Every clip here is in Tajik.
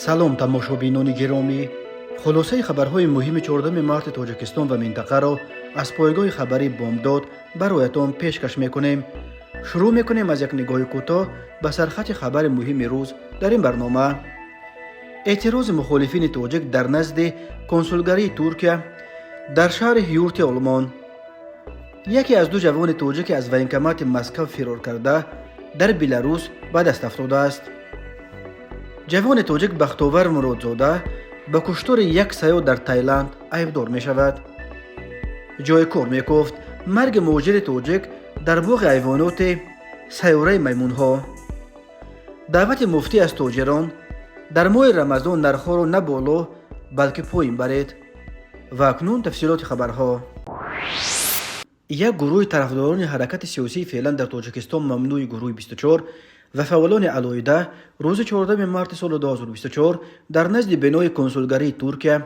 Салом, тамошобинони гиромӣ! Хулосаи хабарҳои муҳими 14 марти Тоҷикистон ва минтақаро аз пойгоҳи хабарии «Бомдод» бароятон пешкаш мекунем. Шурӯъ мекунем аз як нигоҳи кӯтоҳ ба сархати хабари муҳими рӯз. Дар ин барнома: эътирози мухолифини тоҷик дар назди консулгарии Туркия дар шаҳри Ҳюрти Олмон, яке аз ду ҷавони тоҷике аз военкомати Москав фирор карда дар Беларус ба даст афтодааст, ҷавони тоҷик Бахтовар Муродзода ба куштори як сайёҳ дар Тайланд айбдор мешавад, ҷои кор мекофт, марги муҳоҷири тоҷик дар боғи ҳайвоноти сайёраи маймунҳо, даъвати муфтӣ аз тоҷирон: дар моҳи Рамазон нархҳоро на боло, балки поин баред. Ва акнун тафсилоти хабарҳо. Як гурӯҳи тарафдорони ҳаракати сиёсии феълан дар Тоҷикистон мамнӯи гурӯҳи 24 ва фаъолони алоҳида рӯзи 14 марти соли 2024 дар назди бинои консулгарии Туркия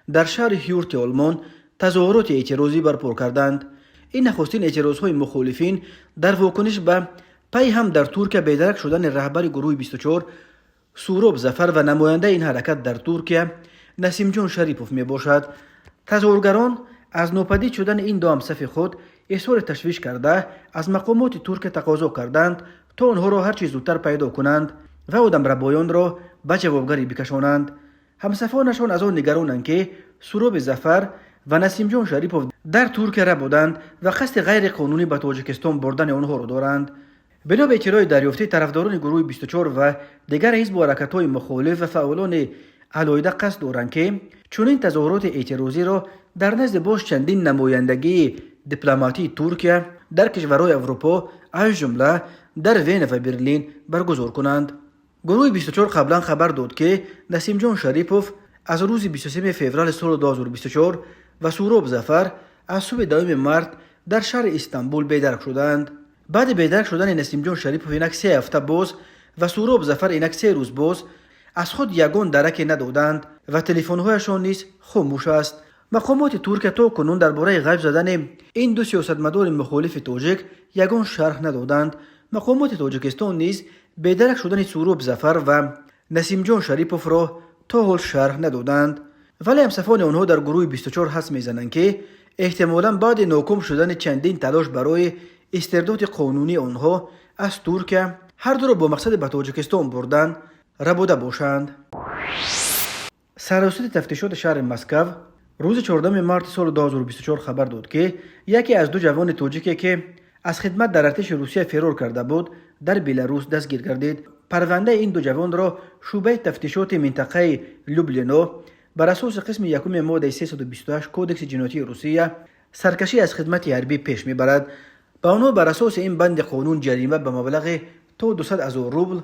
дар шаҳри Ҳюрти Олмон тазоҳуроти эътирозӣ барпо карданд. Ин нахустин эътирозҳои мухолифин дар вокуниш ба пай ҳам дар Туркия бедарак шудани раҳбари гурӯҳи 24 Суроб Зафар ва намояндаи ин ҳаракат дар Туркия Насимҷон Шарипов мебошад. Тазоҳургарон аз нопадид шудани ин ду ҳамсафи худ изҳори ташвиш карда, аз мақомоти Туркия тақозо карданд, то онҳоро ҳар чӣ зудтар пайдо кунанд ва одамрабоёнро ба ҷавобгарӣ бикашонанд. Ҳамсафонашон аз он нигаронанд, ки Суроби Зафар ва Насимҷон Шарипов дар Туркия рабуданд ва қасди ғайриқонунӣ ба Тоҷикистон бурдани онҳоро доранд. Бино ба иттилои дарёфтӣ, тарафдорони гурӯҳи 24 ва дигар ҳизбу ҳаракатҳои мухолиф ва фаъолони алоҳида қасд доранд, ки чунин тазоҳуроти эътирозиро дар назди боз чандин намояндагии дипломатии Туркия дар кишварҳои Аврупо, аз ҷумла дар Вена ва Берлин, баргузор кунанд. Гурӯҳи 24 қаблан хабар дод, ки Насимҷон Шарипов аз рӯзи 23 феврали соли 2024 ва Суроб Зафар аз субҳи 10 март дар шаҳри Истанбул бедарак шудаанд. Баъди бедарак шудани Насимҷон Шарипов инак 3 ҳафта боз ва Суроб Зафар инак 3 рӯз боз аз худ ягон дараке надоданд ва телефонҳояшон низ хомӯш аст. Мақомоти Туркия то кунун дар бораи ғайб задани ин ду сиёсатмадори мухолифи тоҷик ягон шарҳ надоданд. Мақомоти Тоҷикистон низ бедарак шудани Суроб Зафар ва Насимҷон Шариповро то ҳол шарҳ надоданд, вале ҳамсафони онҳо дар гурӯҳи 24 ҳадс мезананд, ки эҳтимолан баъди ноком шудани чандин талош барои истирдоди қонунии онҳо аз Туркия ҳар дуро бо мақсади ба Тоҷикистон бурдан рабуда бошанд. Сарраёсати тафтишоти шаҳри Москав рӯзи 14 марти соли 2024 хабар дод, ки яке аз ду ҷавони тоҷике, ки аз хидмат дар артиши Русия фирор карда буд, дар Беларус дастгир гардид. Парвандаи ин ду ҷавонро шӯъбаи тафтишоти минтақаи Люблино бар асоси қисми якуми моддаи 328 Кодекси ҷиноятии Русия, саркашӣ аз хидмати ҳарбӣ, пеш мебарад. Ба онҳо бар асоси ин банди қонун ҷарима ба маблағи то 200 ҳазор рубл,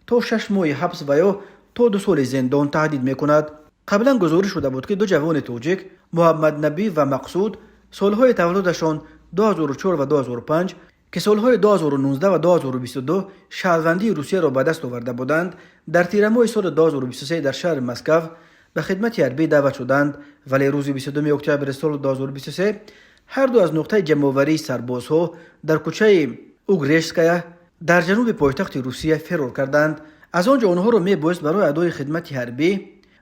то 6 моҳи ҳабс ва ё то 2 соли зиндон таҳдид мекунад. Қаблан гузориш шуда буд, ки ду ҷавони тоҷик Муҳаммаднабӣ ва Мақсуд, солҳои таваллудашон 2004 ва 2005, ки солҳои 2019 ва 2022 шаҳрвандии Русияро ба даст оварда буданд, дар тирамоҳи соли 2023 дар шаҳри Москав ба хидмати ҳарбӣ даъват шуданд, вале рӯзи 22 октябри соли 2023 ҳарду аз нуқтаи ҷамъоварии сарбозҳо дар кӯчаи Угрешская дар ҷануби пойтахти Русия фирор карданд. Аз он ҷо онҳоро мебоист барои адои хидмати ҳарбӣ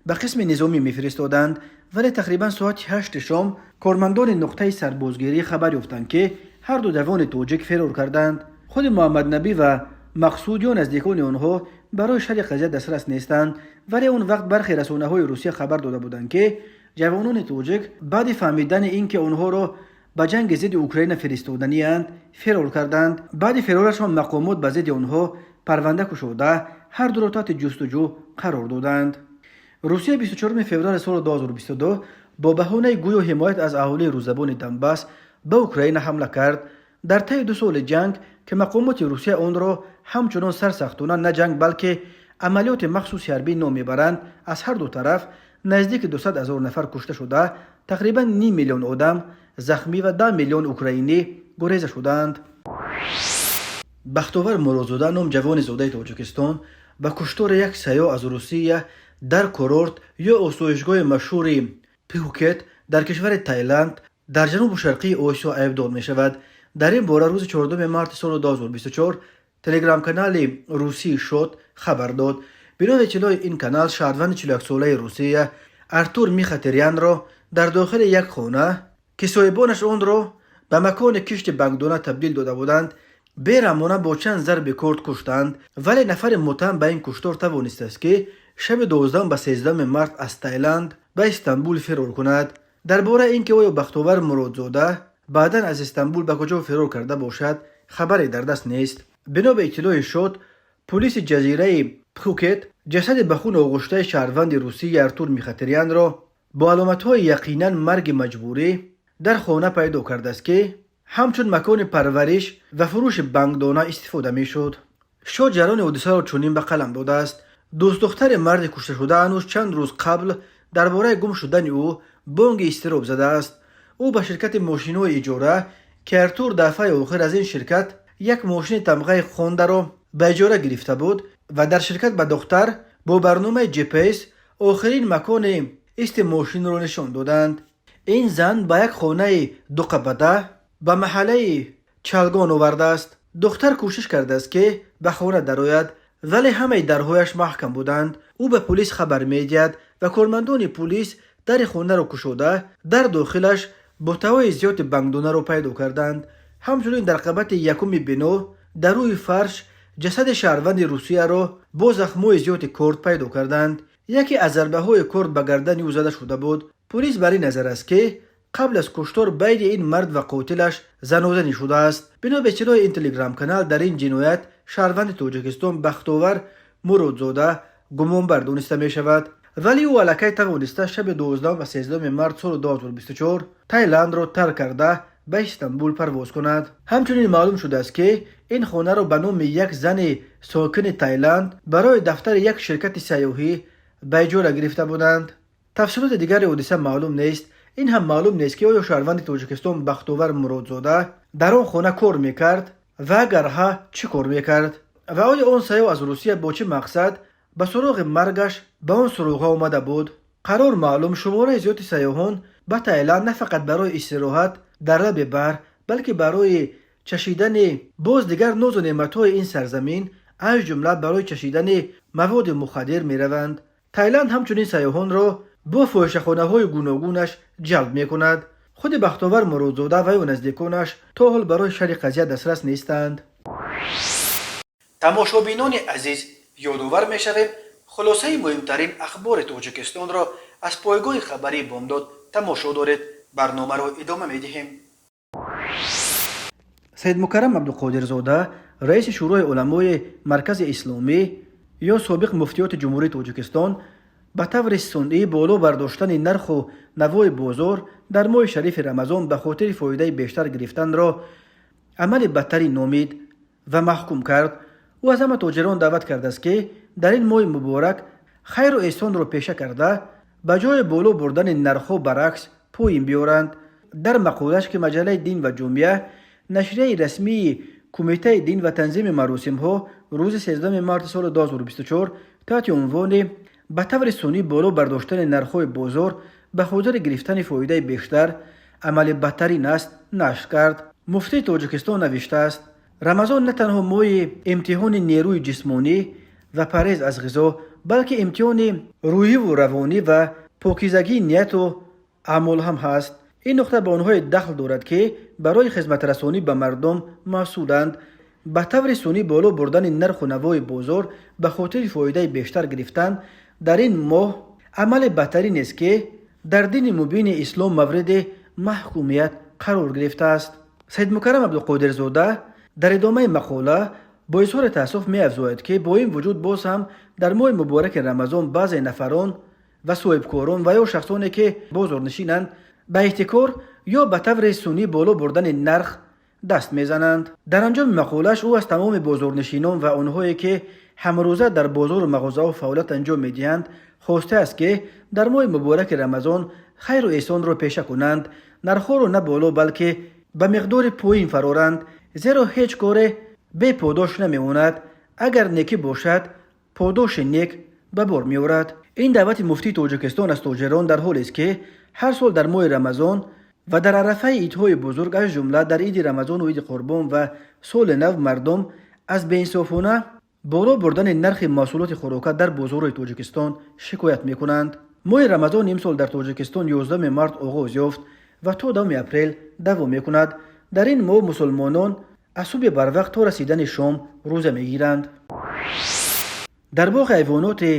ба қисми низомӣ мефиристоданд, вале тақрибан соати 8 шом кормандони нуқтаи сарбозгирӣ хабар ёфтанд, ки ҳарду ҷавони тоҷик фирор карданд. Худи Муҳаммаднабӣ ва Мақсуд ё наздикони онҳо барои шарҳи қазия дастрас нестанд, вале он вақт бархе расонаҳои Русия хабар дода буданд, ки ҷавонони тоҷик баъди фаҳмидани ин ки онҳоро ба ҷанги зидди Украина фиристоданианд, фирор карданд. Баъди фирорашон мақомот ба зидди онҳо парванда кушода, ҳар дуро таҳти ҷустуҷӯ қарор доданд. Русия 24 феврали соли 2022 бо баҳонаи гӯё ҳимоят аз аҳолии русзабони Донбасс ба Украина ҳамла кард. Дар таи 2 соли ҷанг, ки мақомоти Русия онро ҳамчунон сарсахтона на ҷанг, балки амалиёти махсуси ҳарбӣ ном мебаранд, аз ҳар ду тараф наздики 200 ҳазор нафар кушта шуда, тақрибан ним миллион одам захмӣ ва 10 миллион украинӣ гуреза шуданд. Бахтовар Муродзода ном ҷавони зодаи Тоҷикистон ба куштори як сайёҳ аз Русия дар курорт ё осоишгоҳи машҳури Пхукет дар кишвари Тайланд дар ҷанубу шарқии Осиё айбдор мешавад. Дар ин бора рӯзи 14 марти соли 2024 телеграм-канали русии «Шот» хабар дод. Бино ба иттилои ин канал, шаҳрванди 41-солаи Русия Артур Михатарянро дар дохили як хона, ки соҳибонаш онро ба макони кишти бангдона табдил дода буданд, бераҳмона бо чанд зарби корд куштанд. Вале нафари муттаҳам ба ин куштор тавонистааст, ки шаби 12 ба 13 март аз Таиланд ба Истанбул фирор кунад. Дар бораи ин ки оё Бахтовар Муродзода баъдан аз Истанбул ба куҷо фирор карда бошад, хабаре дар даст нест. Бино ба иттилои Шот, пулиси ҷазираи Пхукет ҷасади ба хун оғуштаи шаҳрванди Русия Артур Михатарянро бо аломатҳои яқинан марги маҷбурӣ дар хона пайдо кардааст, ки ҳамчун макони парвариш ва фурӯши бангдона истифода мешуд. Шот ҷараёни ҳодисаро чунин ба қалам додааст: дӯстдухтари марди кушташуда ҳанӯз чанд рӯз қабл дар бораи гум шудани ӯ бонги изтироб задааст. Ӯ ба ширкати мошинҳои иҷора, ки Артур дафъаи охир аз ин ширкат як мошини тамғаи Хондаро ба иҷора гирифта буд, ва дар ширкат ба духтар бо барномаи GPS охирин макони исти мошинро нишон доданд. Ин зан ба як хонаи дуқабата ба маҳаллаи Чалгон овардааст. Духтар кӯшиш кардааст, ки ба хона дарояд, вале ҳамаи дарҳояш маҳкам буданд. Ӯ ба пулис хабар медиҳад ва кормандони пулис дари хонаро кушода, дар дохилаш бутаҳои зиёди бангдонаро пайдо карданд. Ҳамчунин дар қабати якуми бино дар рӯи фарш ҷасади шаҳрванди Русияро бо захмҳои зиёди корд пайдо карданд. Яке аз зарбаҳои корд ба гардани ӯ зада шуда буд. Пулис бар ин назар аст, ки қабл аз куштор байни ин мард ва қотилаш занозанӣ шудааст. Бино ба иттилои ин телеграм-канал, дар ин ҷиноят шаҳрванди Тоҷикистон Бахтовар Муродзода гумонбар дониста мешавад, вале ӯ аллакай тавониста шаби 12 ва 13 март соли 2024 Тайландро тарк карда, ба Истанбул парвоз кунад. Ҳамчунин маълум шудааст, ки ин хонаро ба номи як зани сокини Тайланд барои дафтари як ширкати сайёҳӣ ба иҷора гирифта буданд. Тафсилоти дигари ҳодиса маълум нест. Ин ҳам маълум нест, ки оё шаҳрванди Тоҷикистон Бахтовар Муродзода дар он хона кор мекард ва агар ҳа, чӣ кор мекард ва оё он сайёҳ аз Русия бо чӣ мақсад ба суроғи маргаш ба он суроға омада буд. Қарор маълум, шумораи зиёди сайёҳон ба Тайланд на фақат барои истироҳат дар лаби баҳр, балки барои чашидани боз дигар нозу неъматҳои ин сарзамин, аз ҷумла барои чашидани маводи мухаддир мераванд. Тайланд ҳамчунин сайёҳонро бо фоҳишахонаҳои гуногунаш ҷалб мекунад. Худи Бахтовар Муродзода ва ё наздиконаш то ҳол барои шарҳи қазия дастрас нестанд. Тамошобинони азиз, ёдовар мешавем, хулосаи муҳимтарин ахбори Тоҷикистонро аз пойгоҳи хабарии Бомдод тамошо доред. Барномаро идома медиҳем. Саидмукаррам Абдуқодирзода, раиси Шӯрои уламои Маркази Исломӣ ё собиқ Муфтиёти Ҷумҳурии Тоҷикистон, ба таври сунъӣ боло бардоштани нарху навои бозор дар моҳи шарифи Рамазон ба хотири фоидаи бештар гирифтанро амали бадтарин номид ва маҳкум кард. Ӯ аз ҳама тоҷирон даъват кардааст, ки дар ин моҳи муборак хайру эҳсонро пеша карда, ба ҷои боло бурдани нархҳо, баръакс, поин биёранд. Дар мақолаш, ки маҷаллаи «Дин ва ҷомеа», нашрияи расмии Кумитаи дин ва танзими маросимҳо, рӯзи 13 марти соли 2024 таҳти унвони «Ба таври сунъӣ боло бардоштани нархҳои бозор ба хотири гирифтани фоидаи бештар амали бадтарин аст» нашр кард, муфтии Тоҷикистон навиштааст: «Рамазон на танҳо моҳи имтиҳони нерӯи ҷисмонӣ ва парҳез аз ғизо, балки имтиҳони рӯҳиву равонӣ ва покизагии нияту аъмол ҳам ҳаст. Ин нуқта ба онҳое дахл дорад, ки барои хизматрасонӣ ба мардум масъуланд. Ба таври сунъӣ боло бурдани нарху навои бозор ба хотири фоидаи бештар гирифтан дар ин моҳ амали бадтаринест, ки дар дини мубини ислом мавриди маҳкумият қарор гирифтааст». Саидмукаррам Абдуқодирзода дар идомаи мақола бо изҳори таассуф меафзояд, ки бо ин вуҷуд боз ҳам дар моҳи мубораки Рамазон баъзе нафарон ва соҳибкорон ва ё шахсоне, ки бозорнишинанд, ба эҳтикор ё ба таври сунъӣ боло бурдани нарх даст мезананд. Дар анҷоми мақолааш ӯ аз тамоми бозорнишинон ва онҳое, ки ҳамрӯза дар бозору мағозаҳо фаъолият анҷом медиҳанд, хостааст, ки дар моҳи мубораки Рамазон хайру эҳсонро пеша кунанд, нархҳоро на боло, балки ба миқдори поин фароранд, зеро ҳеҷ коре беподош намемонад. Агар некӣ бошад, подоши нек ба бор меорад. Ин даъвати муфтии Тоҷикистон аз тоҷирон дар ҳолест, ки ҳар сол дар моҳи Рамазон ва дар арафаи идҳои бузург, аз ҷумла дар иди Рамазону иди Қурбон ва соли нав, мардум аз беинсофона боло бурдани нархи маҳсулоти хӯрока дар бозорҳои Тоҷикистон шикоят мекунанд. Моҳи Рамазон имсол дар Тоҷикистон 11 март оғоз ёфт ва то 10 апрел давом мекунад. Дар ин моҳ мусулмонон аз субҳи барвақт то расидани шом рӯза мегиранд. Дар боғи ҳайвоноти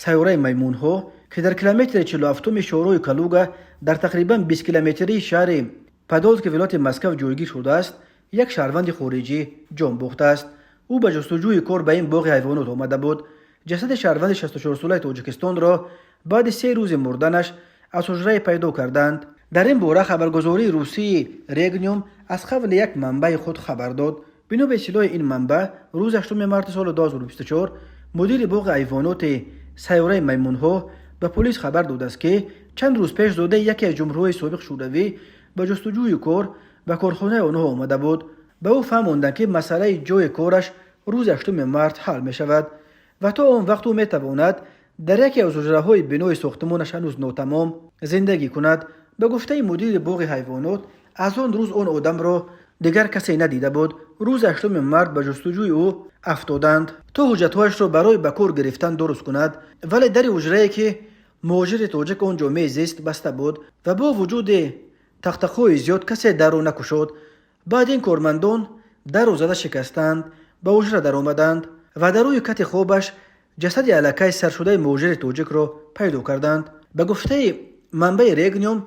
сайёраи маймунҳо, ки дар километри 47-уми шоҳроҳи Калуга дар тақрибан 20 километрии шаҳри Подолски вилояти Москав ҷойгир шудааст, як шаҳрванди хориҷӣ ҷон бохтааст. Ӯ ба ҷустуҷӯи кор ба ин боғи ҳайвонот омада буд. Ҷасади шаҳрванди 64-солаи Тоҷикистонро баъди 3 рӯзи мурданаш аз ҳуҷрае пайдо карданд. Дар ин бора хабаргузории русии Регниум аз қавли як манбаи худ хабар дод. Бино ба иттилои ин манбаъ, рӯзи 8 марти соли 2024 мудири боғи ҳайвоноти сайёраи маймунҳо ба полис хабар додааст, ки чанд рӯз пеш зодаи яке аз ҷумҳуриҳои собиқ Шӯравӣ ба ҷустуҷӯи кор ба корхонаи онҳо омада буд. Ба ӯ фаҳмонданд, ки масъалаи ҷойи кораш рӯзи 8 март ҳал мешавад ва то он вақт ӯ метавонад дар яке аз ҳуҷраҳои бинои сохтмонаш ҳанӯз нотамом зиндагӣ кунад. Ба гуфтаи мудири боғи ҳайвонот, аз он рӯз он одамро дигар касе надида буд. Рӯзи 8 март ба ҷустуҷӯи ӯ афтоданд, то ҳуҷҷатҳояшро барои ба кор гирифтан дуруст кунад, вале дари ҳуҷрае, ки муҳоҷири тоҷик он ҷо мезист, баста буд ва бо вуҷуди тақтақҳои зиёд касе дарро накушод. Баъд ин кормандон дарро зада шикастанд, ба ҳуҷра даромаданд ва дар рӯи кати хобаш ҷасади аллакай саршудаи муҳоҷири тоҷикро пайдо карданд. Ба гуфтаи манбаи Регниум,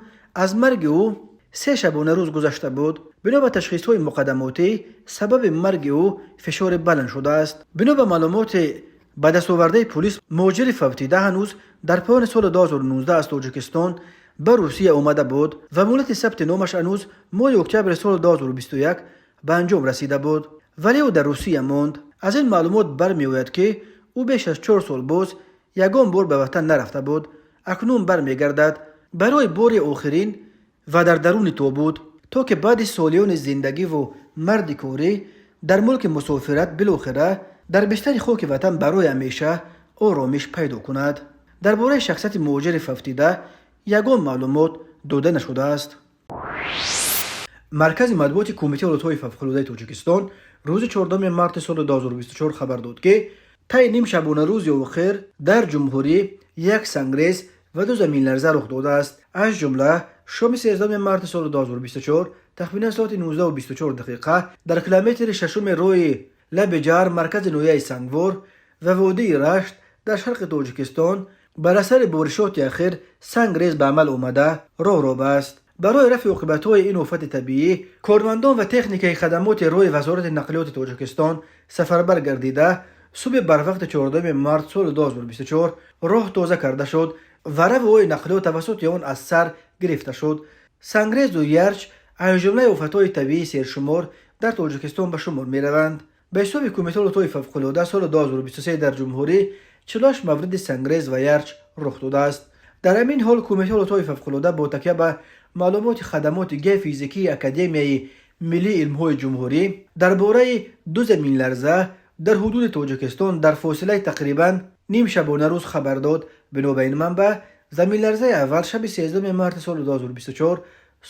аз марги ӯ 3 шабонарӯз гузашта буд. Бино ба ташхисҳои муқаддамотӣ, сабаби марги ӯ фишори баланд шудааст. Бино ба маълумоти ба дастовардаи полис, муҳоҷири фавтида ҳанӯз дар поёни соли 2019 аз Тоҷикистон ба Русия омада буд ва муҳлати сабти номаш ҳанӯз моҳи октябри соли 2021 ба анҷом расида буд, вале ӯ дар Русия монд. Аз ин маълумот бармеояд, ки ӯ беш аз 4 сол боз ягон бор ба ватан нарафта буд. Акнун бармегардад барои бори охирин ва дар даруни тобут, то ки баъди солиёни зиндагиву мардикорӣ дар мулки мусофират билохира дар бистари хоки ватан барои ҳамеша оромиш пайдо кунад. Дар бораи шахсияти муҳоҷири фавтида ягон маълумот дода нашудааст. Маркази матбуоти Кумитаи ҳолатҳои фавқулодаи Тоҷикистон рӯзи 4 марти соли 2024 хабар дод, ки таи ним шабонарӯзи охир дар ҷумҳурӣ як сангрез ва 2 заминларза рух додааст. Аз ҷумла шоми 13 марти соли 2024 тахминан соати 19:24 дар километри шашуми роҳи Лаби Ҷар, маркази ноҳияи Сангвор ва водии Рашт дар шарқи Тоҷикистон бар асари боришоти ахир сангрез ба амал омада роҳро баст. Барои рафъи оқибатҳои ин офати табиӣ кормандон ва техникаи хадамоти роҳи Вазорати нақлиёти Тоҷикистон сафарбар гардида, субҳи барвақти 14 март соли 2024 роҳ тоза карда шуд ва равиҳои нақлиёт тавассути он аз сар гирифта шуд. Сангрезу ярч аз ҷумлаи офатҳои табиии сершумор дар Тоҷикистон ба шумор мераванд. Ба ҳисоби Кумитаи ҳолатҳои фавқулода, соли 2023 дар ҷумҳурӣ 48 мавриди сангрез ва ярч рух додааст. Дар ҳамин ҳол Кумитаи ҳолатҳои фавқулода бо такя ба маълумоти хадамоти геофизикии Академияи миллии илмҳои ҷумҳурӣ дар бораи 2 заминларза дар ҳудуди Тоҷикистон дар фосилаи тақрибан ним шабонарӯз хабар дод. Бино ба ин манбаъ, заминларзаи аввал шаби 13 марти соли 2024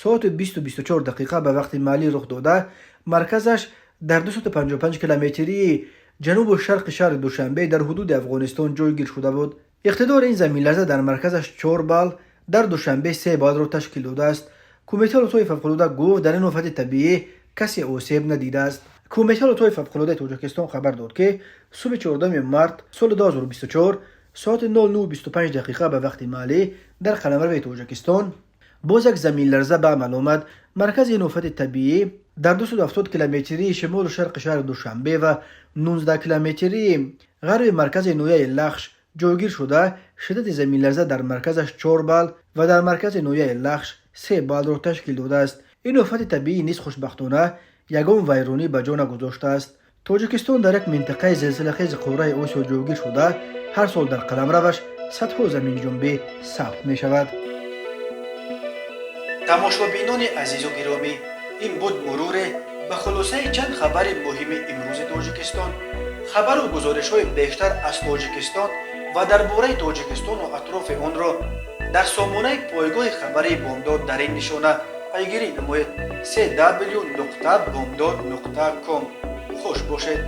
соати 20:24 ба вақти маҳаллӣ рух дода, марказаш дар 255 километрии ҷанубу шарқи шаҳри Душанбе дар ҳудуди Афғонистон ҷойгир шуда буд. Иқтидори ин заминларза дар марказаш 4 балл, дар Душанбе 3 баллро ташкил додааст. Кумитаи ҳолатҳои фавқулода гуфт, дар ин офати табиӣ касе осеб надидааст. Кумитаи ҳолатҳои фавқулодаи Тоҷикистон хабар дод, ки субҳи 14 март соли 2024 соати 09:25 ба вақти маҳаллӣ дар қаламрави Тоҷикистон боз як заминларза ба амал омад. Маркази ин офати табиӣ дар 270 километрии шимолу шарқи шаҳри Душанбе ва 19 километрии ғарби маркази ноҳияи Лахш ҷойгир шуда, шиддати заминларза дар марказаш 4 балл ва дар маркази ноҳияи Лахш 3 баллро ташкил додааст. Ин офати табиӣ низ хушбахтона ягон вайронӣ ба ҷо нагузоштааст. Тоҷикистон дар як минтақаи зилзилахези қораи Осиё ҷойгир шуда, ҳар сол дар қаламраваш садҳо заминҷунбӣ сабт мешавад. Тамошобинони азизу гиромӣ, ин буд муруре ба хулосаи чанд хабари муҳими имрӯзи Тоҷикистон. Хабару гузоришҳои бештар аз Тоҷикистон ва дар бораи Тоҷикистону атрофи онро дар сомонаи пойгоҳи хабарии Бомдод дар ин нишона пайгирӣ намоед: cw.bomdod.com. Хуш бошед.